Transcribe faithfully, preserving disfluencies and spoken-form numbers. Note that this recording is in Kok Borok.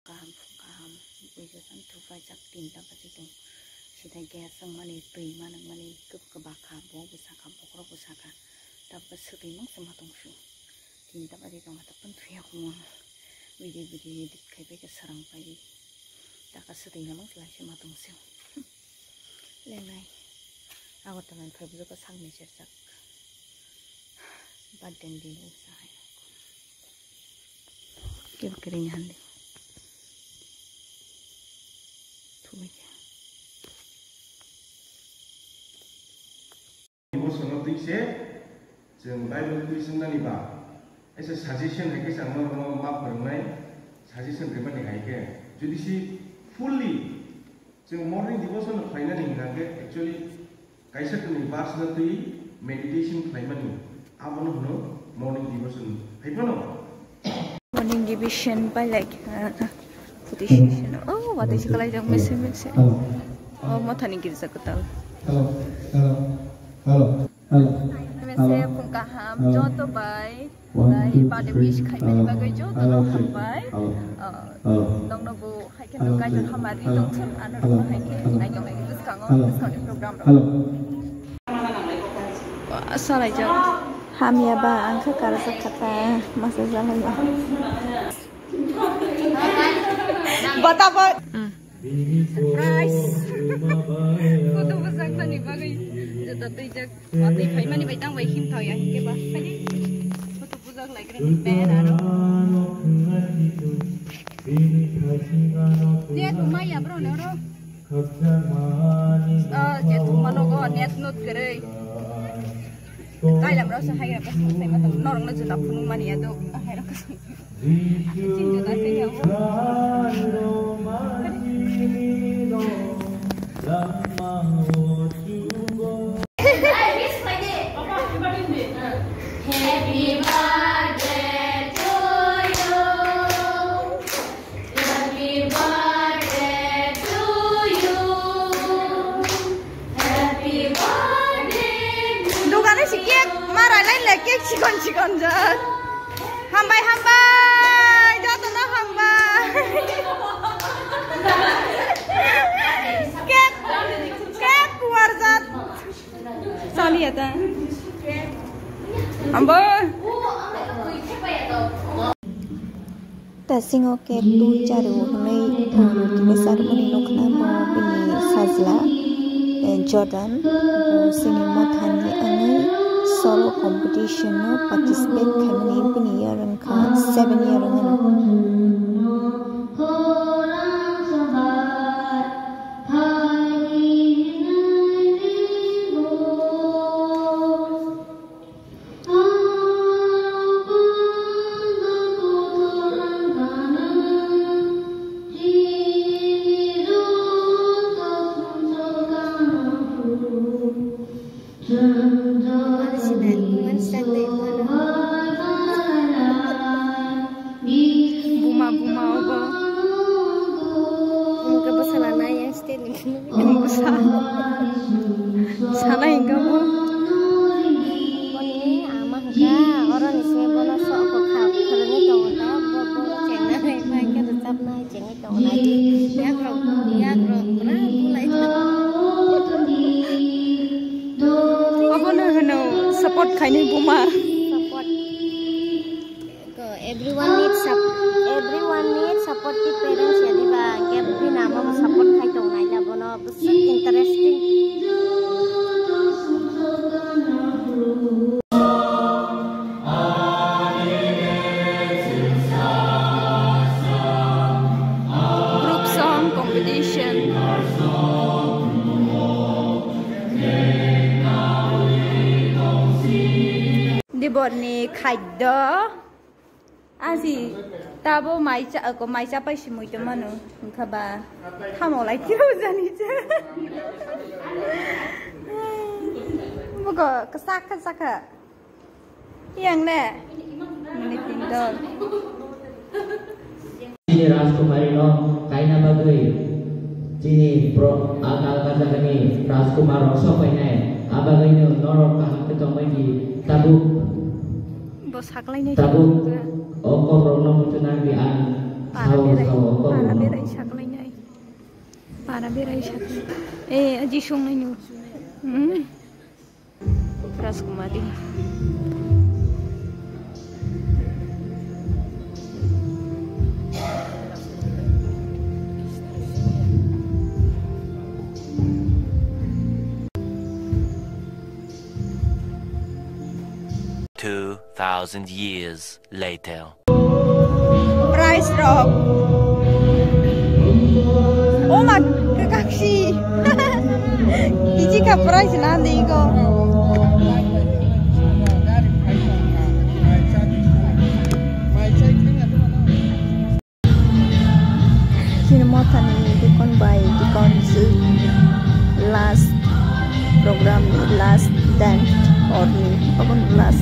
Kaham, phung kaham, buijo tang thupai jak tinta bati tong. Sida gas wng mani, twi manang mani, kub kwbakha, bo bwsakha, bokhorok bwsakha. Tabukhe swtwi mang se ma tong su. Tinta bati tong, tabukhe thuya khumang. Bidi bidi edit khai bai khe sarang pai. Taka swtwi na mang se lai se ma tong su. Lengnai. Agartala ni phai bwswk sak ni sersak. Birthday ni din wngsa hai. Kebo kwrwini hande. Thumui khe. Devotion no twi se, chwng Bible twi swngnani ba, kaisa suggestion hai khe chwng norokno ma phwrwngnai, suggestion rimani hai khe, jodi si fully chwng morning devotion no khlainani hwnkha khe, actually kaisa kwrwi verse no twi meditation khlaimani, abono hwno morning devotion hai phano. Morning devotion by like, uh, meditation. Oh, what is kalai jang mese mese. Oh, mothani girja kwtal. Hello, hello, hello, hello. Mese phung kaham, joto bai. Nai birthday wish khaimani bagwi joto no hambai. Uh, nongno bo hai khe no kaitor hamari tongthun, ano rwma hai khe naitong naitong bwskango, bwskangni program rok. Salaijak. Hamya ba ang khe karajak kha ta, masa jalaio. Bata ba. Surprise. Photo bwsaknani bagwi juda twijak. Watwi phaimani bai tang bai himthok ya hinkhe ba. Photo bwsak lai kwrwngni pen aro. Je tongma ya bro ne oro. Ah, je tongma nogo net not kwrwi. Kailam rok se hai rok se sai ma tong norok no juna phunuk mani ya do. Hai rok se. Ching juna se ya. Happy birthday to you. Happy birthday to you. Happy birthday. Dogano si cake marai lai le, cake chikon chikon jat. Hambai, hambai, jotono hambai. Cake, cake kuar jat. Saliya ta. Ambo. Tasingo cake twi chari hwnwi, uh, kisa rwmani nukna bo bini sajla, eh, Jordan. Bo chini mothani wngwi solo competition-o participate khaimani bini year wngkha seven year wngmani. Buma, buma, obo. Omo khe bwsala nai yang state ni phunukgwi tong bwsa. Sana hingka bo. Boni ama hingka oro ni se bono sok bo kha phwrwngwi tongo ta, bo bono chengna hai bai khe rwchapna hai chengwi tongo nai di. Yak rok, yak rok pura bulai. Obono hwno support khainai buma. Support. Ko, everyone needs sup-, everyone needs supportive parents ya diba, hingke bini ama bo support khai tong nai ya bono, bwswk interesting. Group song competition. Dibor ni khaddo. Asi tabo mai cha, ko mai cha pai si mui to manu, wngkha ba thamo lai kiro jani cha. Buko kasa kasa kha. Yang ne? Muni tindor. Chini Rajkumari no kaina bagwi chini pro-, alka alka jagani Rajkumar rok sok painai. Abagwino norok kaham khe tongbai di tabuk. Bo saklainai. Tabuk o kokrokno muchunani ang Para berai, para berai saklainai. Para berai saklainai. Eh, aji songnai no. Hmm. Rajkumari. Two thousand years later. Price rok. Oh ma, kakaksi. Iji ka price na de iko. Chini mothani dikon bai dikon si last program ni last dance or ni obo ni last.